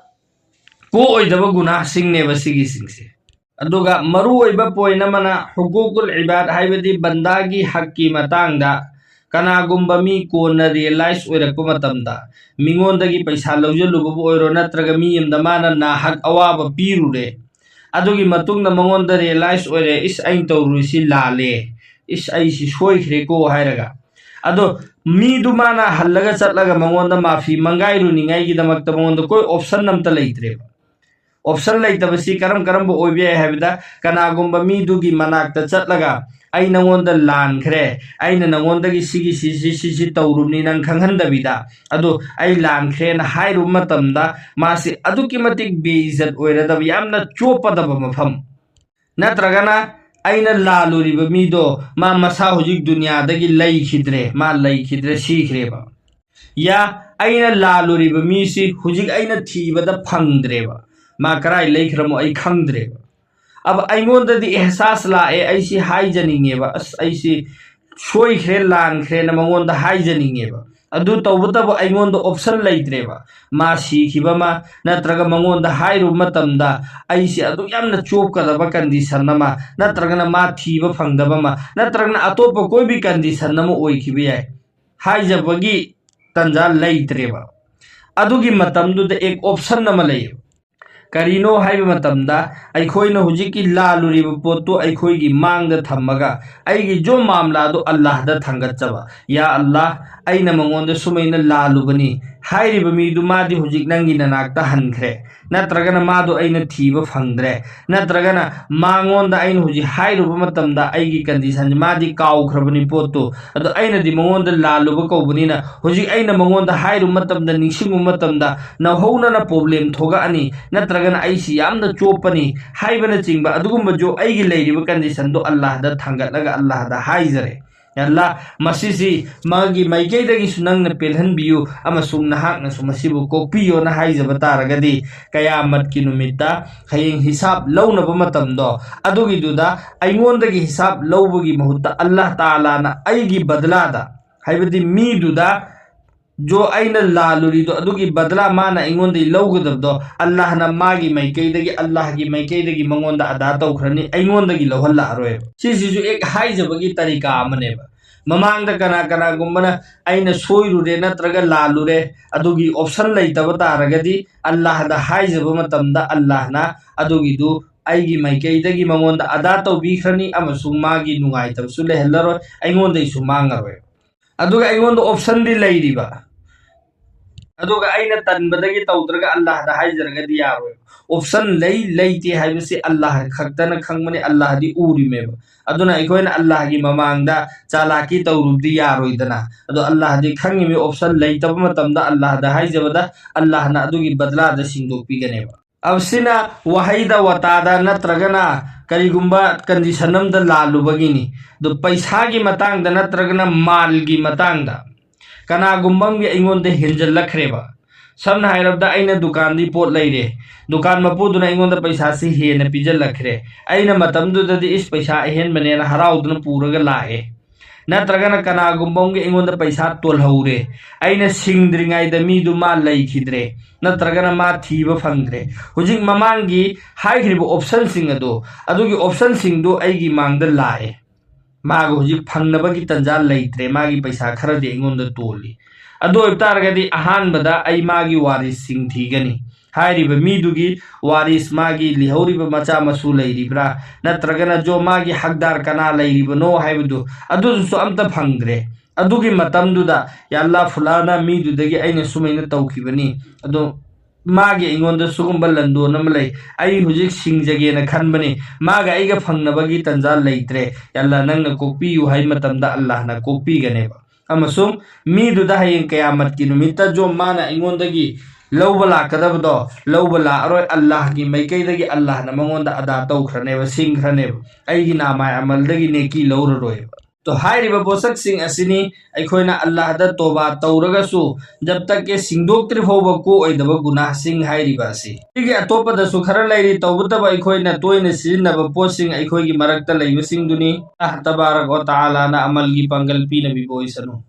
ꯀꯣꯛꯑꯣꯏꯗꯕ ꯒꯨꯅꯥꯍꯁꯤꯡꯅꯦꯕ ꯁꯤꯒꯤꯁꯤꯡꯁꯦ꯫ ꯑꯗꯨꯒ ꯃꯔꯨꯑꯣꯏꯕ ꯄꯣꯏꯟ ꯑꯃꯅ ꯍꯨꯀꯨꯀꯨꯜ ꯏꯕꯥꯗ, ꯍꯥꯏꯕꯗꯤ ꯕꯟꯗꯥꯒꯤ ꯍꯛꯀꯤ ꯃꯇꯥꯡꯗ, ꯀꯅꯥꯒꯨꯝꯕ ꯃꯤ ꯀꯣꯟꯅ ꯔꯤꯌꯦꯂꯥꯏꯁ ꯑꯣꯏꯔꯛꯄ ꯃꯇꯝꯗ, ꯃꯤꯉꯣꯟꯗꯒꯤ ꯄꯩꯁꯥ ꯂꯧꯁꯤꯜꯂꯨꯕꯕꯨ ꯑꯣꯏꯔꯣ, ꯅꯠꯇ꯭ꯔꯒ ꯃꯤ ꯑꯃꯗ ꯃꯥꯅ ꯅꯥꯍꯛ ꯑꯋꯥꯕ ꯄꯤꯔꯨꯔꯦ, ꯑꯗꯨꯒꯤ ꯃꯇꯨꯡꯗ ꯃꯉꯣꯟꯗ ꯔꯤꯌꯦꯂꯥꯏꯁ ꯑꯣꯏꯔꯦ, "ꯏꯁ, ꯑꯩꯅ ꯇꯧꯔꯨꯔꯤꯁꯤ ꯂꯥꯜꯂꯦ, ꯏꯁ, ꯑꯩꯁꯤ ꯁꯣꯏꯈ꯭ꯔꯦꯀꯣ" ꯍꯥꯏꯔꯒ, ꯑꯗꯣ ꯃꯤꯗꯨ ꯃꯥꯅ ꯍꯜꯂꯒ ꯆꯠꯂꯒ ꯃꯉꯣꯟꯗ ꯃꯥꯐꯤ ꯃꯪꯒꯥꯏꯔꯨꯅꯤꯉꯥꯏꯒꯤꯗꯃꯛꯇ ꯃꯉꯣꯟꯗ ꯀꯣꯏ ꯑꯣꯞꯁꯟ ꯑꯝꯇ ꯂꯩꯇ꯭ꯔꯦꯕ꯫ ꯑꯣꯞꯁꯟ ꯂꯩꯇꯕꯁꯤ ꯀꯔꯝ ꯀꯔꯝꯕ ꯑꯣꯏꯕ ꯌꯥꯏ ꯍꯥꯏꯕꯗ, ꯀꯅꯥꯒꯨꯝꯕ ꯃꯤꯗꯨꯒꯤ ꯃꯅꯥꯛꯇ ꯆꯠꯂꯒ, "ꯑꯩ ꯅꯉꯣꯟꯗ ꯂꯥꯟꯈ꯭ꯔꯦ, ꯑꯩꯅ ꯅꯉꯣꯟꯗꯒꯤ ꯁꯤꯒꯤ ꯁꯤ ꯁꯤ ꯁꯤ ꯁꯤ ꯇꯧꯔꯨꯕꯅꯤ ꯅꯪ ꯈꯪꯍꯟꯗꯕꯤꯗ, ꯑꯗꯣ ꯑꯩ ꯂꯥꯟꯈ꯭ꯔꯦꯅ" ꯍꯥꯏꯔꯨꯕ ꯃꯇꯝꯗ, ꯃꯥꯁꯤ ꯑꯗꯨꯛꯀꯤ ꯃꯇꯤꯛ ꯕꯦꯏꯖꯠ ꯑꯣꯏꯔꯗꯕ, ꯌꯥꯝꯅ ꯆꯣꯞꯄꯗꯕ ꯃꯐꯝ, ꯅꯠꯇ꯭ꯔꯒꯅ ꯑꯩꯅ ꯂꯥꯜꯂꯨꯔꯤꯕ ꯃꯤꯗꯣ ꯃꯥ ꯃꯁꯥ ꯍꯧꯖꯤꯛ ꯗꯨꯅꯤꯌꯥꯗꯒꯤ ꯂꯩꯈꯤꯗ꯭ꯔꯦ, ꯃꯥ ꯂꯩꯈꯤꯗ꯭ꯔꯦ, ꯁꯤꯈ꯭ꯔꯦꯕ꯫ ꯌꯥ, ꯑꯩꯅ ꯂꯥꯜꯂꯨꯔꯤꯕ ꯃꯤꯁꯤ ꯍꯧꯖꯤꯛ ꯑꯩꯅ ꯊꯤꯕꯗ ꯐꯪꯗ꯭ꯔꯦꯕ, ꯃꯥ ꯀꯔꯥꯏ ꯂꯩꯈ꯭ꯔꯃꯣ ꯑꯩ ꯈꯪꯗ꯭ꯔꯦꯕ꯫ ꯑꯕ ꯑꯩꯉꯣꯟꯗꯗꯤ ꯑꯦꯍꯁꯥꯁ ꯂꯥꯛꯑꯦ, ꯑꯩꯁꯤ ꯍꯥꯏꯖꯅꯤꯡꯉꯦꯕ, "ꯑꯁ, ꯑꯩꯁꯤ ꯁꯣꯏꯈ꯭ꯔꯦ, ꯂꯥꯟꯈ꯭ꯔꯦꯅ" ꯃꯉꯣꯟꯗ ꯍꯥꯏꯖꯅꯤꯡꯉꯦꯕ꯫ ꯑꯗꯨ ꯇꯧꯕꯇꯕꯨ ꯑꯩꯉꯣꯟꯗ ꯑꯣꯞꯁꯟ ꯂꯩꯇ꯭ꯔꯦꯕ꯫ ꯃꯥ ꯁꯤꯈꯤꯕ ꯑꯃ, ꯅꯠꯇ꯭ꯔꯒ ꯃꯉꯣꯟꯗ ꯍꯥꯏꯔꯨꯕ ꯃꯇꯝꯗ ꯑꯩꯁꯦ ꯑꯗꯨꯛ ꯌꯥꯝꯅ ꯆꯣꯞꯀꯗꯕ ꯀꯟꯗꯤꯁꯟ ꯑꯃ, ꯅꯠꯇ꯭ꯔꯒꯅ ꯃꯥ ꯊꯤꯕ ꯐꯪꯗꯕ ꯑꯃ, ꯅꯠꯇ꯭ꯔꯒꯅ ꯑꯇꯣꯞꯄ ꯀꯣꯏꯕꯤ ꯀꯟꯗꯤꯁꯟ ꯑꯃ ꯑꯣꯏꯈꯤꯕ ꯌꯥꯏ꯫ ꯍꯥꯏꯖꯕꯒꯤ ꯇꯟꯖꯥ ꯂꯩꯇ꯭ꯔꯦꯕ꯫ ꯑꯗꯨꯒꯤ ꯃꯇꯝꯗꯨꯗ ꯑꯦꯛ ꯑꯣꯞꯁꯟ ꯑꯃ ꯂꯩꯌꯦꯕ꯫ ꯀꯔꯤꯅꯣ ꯍꯥꯏꯕ ꯃꯇꯝꯗ, ꯑꯩꯈꯣꯏꯅ ꯍꯧꯖꯤꯛꯀꯤ ꯂꯥꯜꯂꯨꯔꯤꯕ ꯄꯣꯠꯇꯨ ꯑꯩꯈꯣꯏꯒꯤ ꯃꯥꯡꯗ ꯊꯝꯃꯒ, ꯑꯩꯒꯤ ꯖꯣ ꯃꯥꯝꯂꯥꯗꯨ ꯑꯜꯂꯥꯍꯗ ꯊꯥꯡꯒꯠꯆꯕ꯫ "ꯌꯥ ꯑꯜꯂꯥꯍ, ꯑꯩꯅ ꯃꯉꯣꯟꯗ ꯁꯨꯃꯥꯏꯅ ꯂꯥꯜꯂꯨꯕꯅꯤ꯫ ꯍꯥꯏꯔꯤꯕ ꯃꯤꯗꯨ ꯃꯥꯗꯤ ꯍꯧꯖꯤꯛ ꯅꯪꯒꯤ ꯅꯅꯥꯛꯇ ꯍꯟꯈ꯭ꯔꯦ, ꯅꯠꯇ꯭ꯔꯒꯅ ꯃꯥꯗꯣ ꯑꯩꯅ ꯊꯤꯕ ꯐꯪꯗ꯭ꯔꯦ, ꯅꯠꯇ꯭ꯔꯒꯅ ꯃꯉꯣꯟꯗ ꯑꯩꯅ ꯍꯧꯖꯤꯛ ꯍꯥꯏꯔꯨꯕ ꯃꯇꯝꯗ ꯑꯩꯒꯤ ꯀꯟꯗꯤꯁꯟꯁꯦ ꯃꯥꯗꯤ ꯀꯥꯎꯈ꯭ꯔꯕꯅꯤ ꯄꯣꯠꯇꯨ꯫ ꯑꯗꯣ ꯑꯩꯅꯗꯤ ꯃꯉꯣꯟꯗ ꯂꯥꯜꯂꯨꯕ ꯀꯧꯕꯅꯤꯅ ꯍꯧꯖꯤꯛ ꯑꯩꯅ ꯃꯉꯣꯟꯗ ꯍꯥꯏꯔꯨꯕ ꯃꯇꯝꯗ, ꯅꯤꯡꯁꯤꯡꯉꯨꯕ ꯃꯇꯝꯗ ꯅꯧꯍꯧꯅꯅ ꯄ꯭ꯔꯣꯕ꯭ꯂꯦꯝ ꯊꯣꯛꯂꯛꯑꯅꯤ, ꯅꯠꯇ꯭ꯔꯒꯅ ꯑꯩꯁꯤ ꯌꯥꯝꯅ ꯆꯣꯞꯄꯅꯤ" ꯍꯥꯏꯕꯅꯆꯤꯡꯕ ꯑꯗꯨꯒꯨꯝꯕꯁꯨ ꯑꯩꯒꯤ ꯂꯩꯔꯤꯕ ꯀꯟꯗꯤꯁꯟꯗꯣ ꯑꯜꯂꯥꯍꯗ ꯊꯥꯡꯒꯠꯂꯒ ꯑꯜꯂꯥꯍꯗ ꯍꯥꯏꯖꯔꯦ꯫ "ꯌꯥ ꯑꯜꯂꯥꯍ, ꯃꯁꯤꯁꯤ ꯃꯥꯒꯤ ꯃꯥꯏꯀꯩꯗꯒꯤꯁꯨ ꯅꯪꯅ ꯄꯦꯜꯍꯟꯕꯤꯌꯨ ꯑꯃꯁꯨꯡ ꯅꯍꯥꯛꯅꯁꯨ ꯃꯁꯤꯕꯨ ꯀꯣꯛꯄꯤꯌꯣꯅ" ꯍꯥꯏꯖꯕ ꯇꯥꯔꯒꯗꯤ, ꯀꯌꯥꯃꯠꯀꯤ ꯅꯨꯃꯤꯠꯇ ꯍꯌꯦꯡ ꯍꯤꯁꯥꯕ ꯂꯧꯅꯕ ꯃꯇꯝꯗꯣ, ꯑꯗꯨꯒꯤꯗꯨꯗ ꯑꯩꯉꯣꯟꯗꯒꯤ ꯍꯤꯁꯥꯕ ꯂꯧꯕꯒꯤ ꯃꯍꯨꯠꯇ ꯑꯜꯂꯥꯍ ꯇꯥꯂꯥꯅ ꯑꯩꯒꯤ ꯕꯗꯂꯥꯗ, ꯍꯥꯏꯕꯗꯤ ꯃꯤꯗꯨꯗ ꯖꯣ ꯑꯩꯅ ꯂꯥꯜꯂꯨꯔꯤꯗꯣ, ꯑꯗꯨꯒꯤ ꯕꯗꯂꯥ ꯃꯥꯅ ꯑꯩꯉꯣꯟꯗꯒꯤ ꯂꯧꯒꯗꯕꯗꯣ, ꯑꯜꯂꯥꯍꯅ ꯃꯥꯒꯤ ꯃꯥꯏꯀꯩꯗꯒꯤ, ꯑꯜꯂꯥꯍꯒꯤ ꯃꯥꯏꯀꯩꯗꯒꯤ ꯃꯉꯣꯟꯗ ꯑꯗꯥ ꯇꯧꯈ꯭ꯔꯅꯤ, ꯑꯩꯉꯣꯟꯗꯒꯤ ꯂꯧꯍꯜꯂꯛꯑꯔꯣꯏꯕ꯫ ꯁꯤꯁꯤꯁꯨ ꯑꯦꯛ ꯍꯥꯏꯖꯕꯒꯤ ꯇꯔꯤꯀꯥ ꯑꯃꯅꯦꯕ꯫ ꯃꯃꯥꯡꯗ ꯀꯅꯥ ꯀꯅꯥꯒꯨꯝꯕꯅ "ꯑꯩꯅ ꯁꯣꯏꯔꯨꯔꯦ" ꯅꯠꯇ꯭ꯔꯒ "ꯂꯥꯜꯂꯨꯔꯦ", ꯑꯗꯨꯒꯤ ꯑꯣꯞꯁꯟ ꯂꯩꯇꯕ ꯇꯥꯔꯒꯗꯤ, ꯑꯜꯂꯥꯍꯗ ꯍꯥꯏꯖꯕ ꯃꯇꯝꯗ ꯑꯜꯂꯥꯍꯅ ꯑꯗꯨꯒꯤꯗꯨ ꯑꯩꯒꯤ ꯃꯥꯏꯀꯩꯗꯒꯤ ꯃꯉꯣꯟꯗ ꯑꯗꯥ ꯇꯧꯕꯤꯈ꯭ꯔꯅꯤ ꯑꯃꯁꯨꯡ ꯃꯥꯒꯤ ꯅꯨꯡꯉꯥꯏꯇꯕꯁꯨ ꯂꯩꯍꯜꯂꯔꯣꯏ, ꯑꯩꯉꯣꯟꯗꯒꯤꯁꯨ ꯃꯥꯡꯉꯔꯣꯏ꯫ ꯑꯗꯨꯒ ꯑꯩꯉꯣꯟꯗ ꯑꯣꯞꯁꯟꯗꯤ ꯂꯩꯔꯤꯕ, ꯑꯗꯨꯒ ꯑꯩꯅ ꯇꯟꯕꯗꯒꯤ ꯇꯧꯗ꯭ꯔꯒ ꯑꯜꯂꯥꯍꯗ ꯍꯥꯏꯖꯔꯒꯗꯤ ꯌꯥꯔꯣꯏꯕ꯫ ꯑꯣꯞꯁꯟ ꯂꯩ ꯂꯩꯇꯦ ꯍꯥꯏꯕꯁꯤ ꯑꯜꯂꯥꯍ ꯈꯛꯇꯅ ꯈꯪꯕꯅꯤ, ꯑꯜꯂꯥꯍꯗꯤ ꯎꯔꯤꯃꯦꯕ꯫ ꯑꯗꯨꯅ ꯑꯩꯈꯣꯏꯅ ꯑꯜꯂꯥꯍꯒꯤ ꯃꯃꯥꯡꯗ ꯆꯥꯂꯥꯀꯤ ꯇꯧꯔꯨꯕꯗꯤ ꯌꯥꯔꯣꯏꯗꯅ꯫ ꯑꯗꯣ ꯑꯜꯂꯥꯍꯗꯤ ꯈꯪꯉꯤꯃꯤ, ꯑꯣꯞꯁꯟ ꯂꯩꯇꯕ ꯃꯇꯝꯗ ꯑꯜꯂꯥꯍꯗ ꯍꯥꯏꯖꯕꯗ ꯑꯜꯂꯥꯍꯅ ꯑꯗꯨꯒꯤ ꯕꯗꯂꯥꯗ ꯁꯤꯡꯗꯣꯛꯄꯤꯒꯅꯦꯕ꯫ ꯑꯁꯤꯅ ꯋꯥꯍꯩꯗ, ꯋꯥꯇꯥꯗ ꯅꯠꯇ꯭ꯔꯒꯅ ꯀꯔꯤꯒꯨꯝꯕ ꯀꯟꯗꯤꯁꯟ ꯑꯃꯗ ꯂꯥꯜꯂꯨꯕꯒꯤꯅꯤ꯫ ꯑꯗꯨ ꯄꯩꯁꯥꯒꯤ ꯃꯇꯥꯡꯗ ꯅꯠꯇ꯭ꯔꯒꯅ ꯃꯥꯜꯒꯤ ꯃꯇꯥꯡꯗ ꯀꯅꯥꯒꯨꯝꯕ ꯑꯃꯒꯤ ꯑꯩꯉꯣꯟꯗ ꯍꯦꯟꯖꯜꯂꯛꯈ꯭ꯔꯦꯕ꯫ ꯁꯝꯅ ꯍꯥꯏꯔꯕꯗ, ꯑꯩꯅ ꯗꯨꯀꯥꯟꯗꯤ ꯄꯣꯠ ꯂꯩꯔꯦ, ꯗꯨꯀꯥꯟ ꯃꯄꯨꯗꯨꯅ ꯑꯩꯉꯣꯟꯗ ꯄꯩꯁꯥꯁꯤ ꯍꯦꯟꯅ ꯄꯤꯖꯜꯂꯛꯈ꯭ꯔꯦ꯫ ꯑꯩꯅ ꯃꯇꯝꯗꯨꯗꯗꯤ "ꯏꯁ, ꯄꯩꯁꯥ ꯑꯍꯦꯟꯕꯅꯦꯅ" ꯍꯔꯥꯎꯗꯨꯅ ꯄꯨꯔꯒ ꯂꯥꯛꯑꯦ꯫ ꯅꯠꯇ꯭ꯔꯒꯅ ꯀꯅꯥꯒꯨꯝꯕ ꯑꯃꯒꯤ ꯑꯩꯉꯣꯟꯗ ꯄꯩꯁꯥ ꯇꯣꯜꯍꯧꯔꯦ, ꯑꯩꯅ ꯁꯤꯡꯗ꯭ꯔꯤꯉꯩꯗ ꯃꯤꯗꯨ ꯃꯥ ꯂꯩꯈꯤꯗ꯭ꯔꯦ, ꯅꯠꯇ꯭ꯔꯒꯅ ꯃꯥ ꯊꯤꯕ ꯐꯪꯗ꯭ꯔꯦ꯫ ꯍꯧꯖꯤꯛ ꯃꯃꯥꯡꯒꯤ ꯍꯥꯏꯈ꯭ꯔꯤꯕ ꯑꯣꯞꯁꯟꯁꯤꯡ ꯑꯗꯣ, ꯑꯗꯨꯒꯤ ꯑꯣꯞꯁꯟꯁꯤꯡꯗꯨ ꯑꯩꯒꯤ ꯃꯥꯡꯗ ꯂꯥꯛꯑꯦ꯫ ꯃꯥꯒ ꯍꯧꯖꯤꯛ ꯐꯪꯅꯕꯒꯤ ꯇꯟꯖꯥ ꯂꯩꯇ꯭ꯔꯦ, ꯃꯥꯒꯤ ꯄꯩꯁꯥ ꯈꯔꯗꯤ ꯑꯩꯉꯣꯟꯗ ꯇꯣꯜꯂꯤ꯫ ꯑꯗꯨ ꯑꯣꯏꯕ ꯇꯥꯔꯒꯗꯤ, ꯑꯍꯥꯟꯕꯗ ꯑꯩ ꯃꯥꯒꯤ ꯋꯥꯔꯤꯁꯁꯤꯡ ꯊꯤꯒꯅꯤ꯫ ꯍꯥꯏꯔꯤꯕ ꯃꯤꯗꯨꯒꯤ ꯋꯥꯔꯤꯁ, ꯃꯥꯒꯤ ꯂꯩꯍꯧꯔꯤꯕ ꯃꯆꯥ ꯃꯁꯨ ꯂꯩꯔꯤꯕ꯭ꯔꯥ, ꯅꯠꯇ꯭ꯔꯒꯅ ꯖꯣ ꯃꯥꯒꯤ ꯍꯛꯗꯥꯔ ꯀꯅꯥ ꯂꯩꯔꯤꯕꯅꯣ ꯍꯥꯏꯕꯗꯨ, ꯑꯗꯨꯗꯨꯁꯨ ꯑꯝꯇ ꯐꯪꯗ꯭ꯔꯦ꯫ ꯑꯗꯨꯒꯤ ꯃꯇꯝꯗꯨꯗ, "ꯌꯥ ꯑꯜꯂꯥ, ꯐꯨꯂꯥꯅ ꯃꯤꯗꯨꯗꯒꯤ ꯑꯩꯅ ꯁꯨꯃꯥꯏꯅ ꯇꯧꯈꯤꯕꯅꯤ, ꯑꯗꯣ ꯃꯥꯒꯤ ꯑꯩꯉꯣꯟꯗ ꯁꯤꯒꯨꯝꯕ ꯂꯟꯗꯣꯟ ꯑꯃ ꯂꯩ, ꯑꯩ ꯍꯧꯖꯤꯛ ꯁꯤꯡꯖꯒꯦꯅ ꯈꯟꯕꯅꯤ, ꯃꯥꯒ ꯑꯩꯒ ꯐꯪꯅꯕꯒꯤ ꯇꯟꯖꯥ ꯂꯩꯇ꯭ꯔꯦ, ꯌꯥ ꯑꯜꯂꯥ, ꯅꯪꯅ ꯀꯣꯛꯄꯤꯌꯨ" ꯍꯥꯏꯕ ꯃꯇꯝꯗ ꯑꯜꯂꯥꯍꯅ ꯀꯣꯛꯄꯤꯒꯅꯦꯕ꯫ ꯑꯃꯁꯨꯡ ꯃꯤꯗꯨꯗ ꯍꯌꯦꯡ ꯀꯌꯥꯃꯠꯀꯤ ꯅꯨꯃꯤꯠꯇ ꯖꯣ ꯃꯥꯅ ꯑꯩꯉꯣꯟꯗꯒꯤ ꯂꯧꯕ ꯂꯥꯛꯀꯗꯕꯗꯣ ꯂꯧꯕ ꯂꯥꯛꯑꯔꯣꯏ, ꯑꯜꯂꯥꯍꯒꯤ ꯃꯥꯏꯀꯩꯗꯒꯤ ꯑꯜꯂꯥꯍꯅ ꯃꯉꯣꯟꯗ ꯑꯗꯥ ꯇꯧꯈ꯭ꯔꯅꯦꯕ, ꯁꯤꯡꯈ꯭ꯔꯅꯦꯕ, ꯑꯩꯒꯤ ꯅꯥꯃꯥꯏ ꯑꯃꯜꯗꯒꯤ ꯅꯦꯀꯤ ꯂꯧꯔꯔꯣꯏꯕ꯫ ꯇꯣ, ꯍꯥꯏꯔꯤꯕ ꯄꯣꯠꯁꯛꯁꯤꯡ ꯑꯁꯤꯅꯤ ꯑꯩꯈꯣꯏꯅ ꯑꯜꯂꯥꯍꯗ ꯇꯣꯕꯥ ꯇꯧꯔꯒꯁꯨ ꯖꯕ ꯇꯛ ꯀꯦ ꯁꯤꯡꯗꯣꯛꯇ꯭ꯔꯤ ꯐꯥꯎꯕ ꯀꯣꯛꯑꯣꯏꯗꯕ ꯒꯨꯅꯥꯍꯁꯤꯡ ꯍꯥꯏꯔꯤꯕ ꯑꯁꯤ꯫ ꯁꯤꯒꯤ ꯑꯇꯣꯞꯄꯗꯁꯨ ꯈꯔ ꯂꯩꯔꯤ, ꯇꯧꯕꯇꯕꯨ ꯑꯩꯈꯣꯏꯅ ꯇꯣꯏꯅ ꯁꯤꯖꯤꯟꯅꯕ ꯄꯣꯠꯁꯤꯡ ꯑꯩꯈꯣꯏꯒꯤ ꯃꯔꯛꯇ ꯂꯩꯕꯁꯤꯡꯗꯨꯅꯤ꯫ ꯑꯜꯂꯥꯍ ꯇꯕꯥꯔꯛ ꯋ ꯇꯥꯂꯥꯅ ꯑꯃꯜꯒꯤ ꯄꯥꯡꯒꯜ ꯄꯤꯅꯕꯤꯕ ꯑꯣꯏꯁꯅꯨ꯫